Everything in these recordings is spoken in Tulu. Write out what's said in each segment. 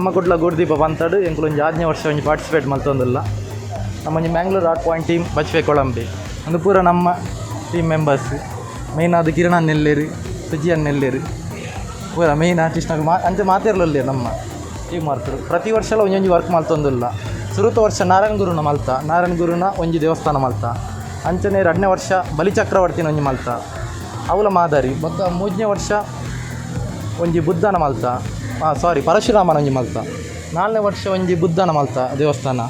ನಮ್ಮ ಕುಡ್ಲ ಗೂಡ್ದೀಪ ಪಂತಡ್ ಎಂಕುಲು ಒಂಜಿ ಆಜ್ಞೆ ವರ್ಷ ಒಂಜಿ ಪಾರ್ಟಿಸಿಪೇಟ್ ಮಲ್ತೊಂದುಲ್ಲ. ನಮ್ಮ ಒಂಜಿ ಮ್ಯಾಂಗ್ಳೂರ್ ಆರ್ಟ್ ಪಾಯಿಂಟ್ ಟೀಮ್, ಬಚ್ಪೆ ಕೊಳಂಬೆ. ಒಂದು ಪೂರ ನಮ್ಮ ಟೀಮ್ ಮೆಂಬರ್ಸ್. ಮೇಯ್ನ್ ಆದ್ ಕಿರಣ ನೆಲ್ಲೇರು, ಸುಜಿಯನ್ ನೆಲ್ಲೇರು, ಪೂರ ಮೇಯ್ನ್ ಆರ್ಟಿಸ್ಟ್ ಮಾ ಅಂಚ ಮಾತೆರ್ಲುಲ್ಲೇರು. ನಮ್ಮ ಟೀಮ್ ವರ್ಕರ್ ಪ್ರತಿ ವರ್ಷಲ ಒಂಜೊಂಜಿ ವರ್ಕ್ ಮಲ್ತೊಂದುಲ್ಲ. ಸುರುತ ವರ್ಷ ನಾರಾಯಣ ಗುರುನ ಮಲ್ತ, ನಾರಾಯಣ ಗುರುನ ಒಂಜಿ ದೇವಸ್ಥಾನ ಮಲ್ತ. ಅಂಚನೆ ರಡ್ಡನೇ ವರ್ಷ ಬಲಿಚಕ್ರವರ್ತಿನ ಒಂಜಿ ಮಲ್ತ, ಅವಲ ಮಾದರಿ. ಬೊಕ್ಕ ಮೂಜನೇ ವರ್ಷ ಒಂಜಿ ಬುದ್ಧನ ಮಲ್ತ, ಸಾರಿ, ಪರಶುರಾಮನ ಒಂಜಿ ಮಲ್ತ. ನಾಲ್ನೇ ವರ್ಷ ಒಂಜಿ ಬುದ್ಧನ ಮಲ್ತ ದೇವಸ್ಥಾನ.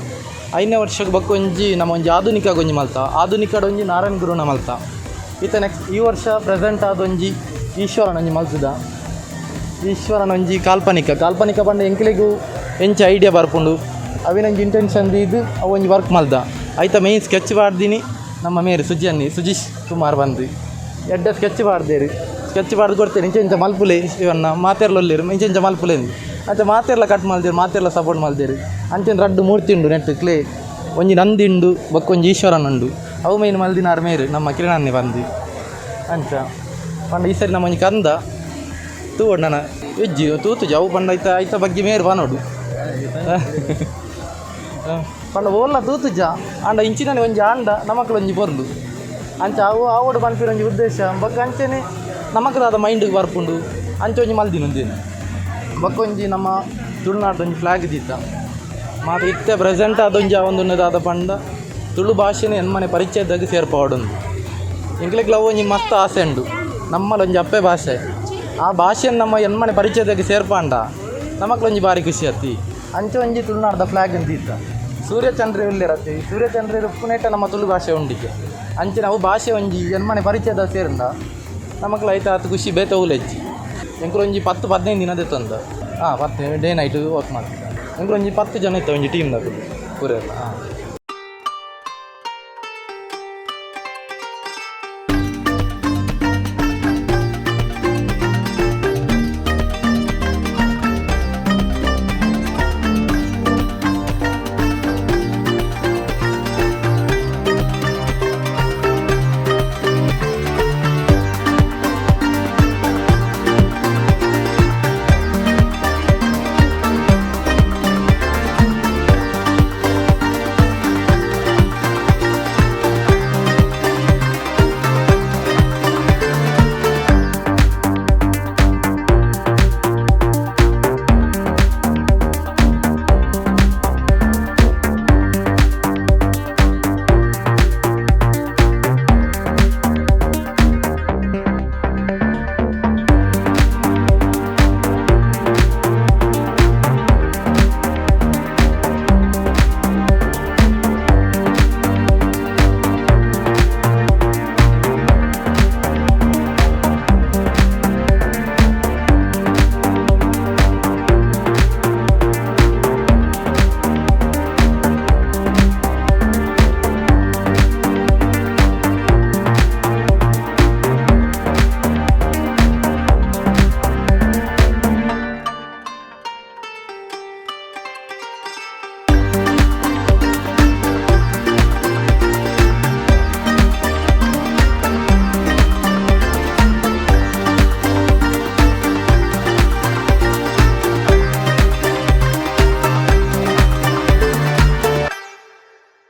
ಐದನೇ ವರ್ಷಕ್ಕೆ ಬೊಕ್ಕ ಒಂಜಿ ನಮ್ಮ ಒಂಜಿ ಆಧುನಿಕ ಒಂಜಿ ಮಲ್ತ, ಆಧುನಿಕಡ್ ಒಂಜಿ ನಾರಾಯಣ ಗುರುನ ಮಲ್ತ. ಇತ್ತೆ ನೆಕ್ಸ್ಟ್ ಈ ವರ್ಷ ಪ್ರೆಸೆಂಟ್ ಆದ ಒಂಜಿ ಈಶ್ವರನ ಒಂಜಿ ಮಲ್ತದ. ಈಶ್ವರನ ಒಂಜಿ ಕಾಲ್ಪನಿಕ, ಕಾಲ್ಪನಿಕ ಪಂಡ ಎಂಕ್ಲೆಗು ಎಂಚ ಐಡಿಯಾ ಬರ್ಪುಂಡು, ಅವಿನೊಂಜಿ ಇಂಟೆನ್ಷನ್ ದೀದ್ ಅವು ಒಂಜಿ ವರ್ಕ್ ಮಲ್ದ. ಐತ ಮೇನ್ ಸ್ಕೆಚ್ ಪಾಡ್ದಿನಿ ನಮ್ಮ ಮೇರು ಸುಜಿಯನ್ನಿ, ಸುಜೀಶ್ ಕುಮಾರ್ ಬಂದು ಎಡ್ಡೆ ಸ್ಕೆಚ್ ಪಾಡ್ದೇರು. ಸ್ಕೆಚ್ ಪಾಡ್ದು ಕೊಡ್ತೇನೆ, ಇಂಚ ಇಂಚ ಮಲ್ಪುಲೆ ಇವನ್ನ, ಮಾತೆರ್ಲೊಲ್ಲೇರು, ಇಂಚ ಇಂಚ ಮಲ್ಪುಲೆ ಅಂದು. ಅಂಚ ಮಾತೆರ್ಲ ಕಟ್ ಮಲ್ದೇರು, ಮಾತೆರ್ಲ ಸಪೋರ್ಟ್ ಮಲ್ದೇರು. ಅಂಚನೆ ರಡ್ಡ್ ಮೂರ್ತಿ ಉಂಡು ನೆಟ್ ಕ್ಲೇ, ಒಂಜಿ ನಂದಿ ಉಂಡು, ಬೊಕ್ಕ ಒಂಜಿ ಈಶ್ವರನ ಉಂಡು. ಅವು ಮೇನ್ ಮಲ್ದಿನಾರ್ ಮೇರು ನಮ್ಮ ಕಿರಣನ್ನೇ ಬಂದು. ಅಂಚ ಪಂಡ ಈ ಸರಿ ನಮ್ಮ ಒಂಜಿ ಕಂದ ತೂವೊಡು ನನ ಇಜ್ಜಿ ತೂತುಜಿ. ಅವು ಪಂಡ ಐತ ಐತ ಬಗ್ಗೆ ಮೇರು ಪನೊಡು. ಪಂಡ ಓಲ್ಲ ತೂತುಜ ಆಂಡ ಇಂಚಿನನೆ ಒಂಜಿ ಆಂಡ ನಮಕ್ಲ ಒಂಜಿ ಪೊರ್ಲು ಅಂಚ ಅವು ಆವೊಡು ಪನ್ಪಿನ ಒಂಜಿ ಉದ್ದೇಶ. ಬೊಕ್ಕ ಅಂಚನೆ ನಮಕ್ ದಾದ ಮೈಂಡ್ಗೆ ಬರ್ಪುಂಡು, ಅಂಚ ಒಂಜಿ ಮಲ್ದಿನ ಒಂದೇನು. ಬೊಕ್ಕ ಒಂಜಿ ನಮ್ಮ ತುಳುನಾಡ್ದ ಒಂಜಿ ಫ್ಲಾಗ್ ದೀತ ಮಾತ. ಇತ್ತೆ ಪ್ರೆಸೆಂಟ್ ಅದೊಂಜಿ ಆವೊಂದುಂಡು. ದಾದ ಪಂಡ ತುಳು ಭಾಷೆನೆ ಎನ್ಮನೆ ಪರಿಚಯದಾಗ ಸೇರ್ಪಾವೊಡುಂದು ಎಂಕ್ಲೆಗ್ಲ ಅವು ಒಂಜಿ ಮಸ್ತ್ ಆಸೆ ಉಂಡು. ನಮ್ಮಲ ಒಂಜಿ ಅಪ್ಪೆ ಭಾಷೆ, ಆ ಭಾಷೆನ್ ನಮ್ಮ ಎನ್ಮನೆ ಪರಿಚಯದಾಗ ಸೇರ್ಪಾಂಡ ನಮಕ್ಲೊಂಜಿ ಬಾರಿ ಖುಷಿ ಅತ್ತಿ. ಅಂಚ ಒಂಜಿ ತುಳುನಾಡ್ದ ಫ್ಲಾಗ್ ದೀತ. ಸೂರ್ಯಚಂದ್ರ ಉಲ್ಲೇರತ್ತೆ, ಸೂರ್ಯಚಂದ್ರ ಉಪ್ಪುನೇಟ ನಮ್ಮ ತುಳು ಭಾಷೆ ಉಂಡಿಗೆ. ಅಂಚನೆ ಅವು ಭಾಷೆ ಒಂಜಿ ಎನ್ಮನೆ ಪರಿಚಯದ ಸೇರಂಡ ನಮಕ್ಲ ಐತ ಆತ್ ಖುಷಿ ಬೇತೆ ಓಲೆಜ್ಜಿ. ಎಂಕುಲು ಒಂಜಿ 10 15 ದಿನ ದೆತ್ತೊಂದ. ಹಾಂ, 10 ಡೇ ನೈಟ್ ವರ್ಕ್ ಮಾಡ್ತೀವಿ. ಎಂಕುಲು ಒಂಜಿ 10 ಜನ ಇತ್ತ ಒಂಜಿ ಟೀಮ್ದಕುಲು ಪೂರೆಲ್ಲ. ಹಾಂ.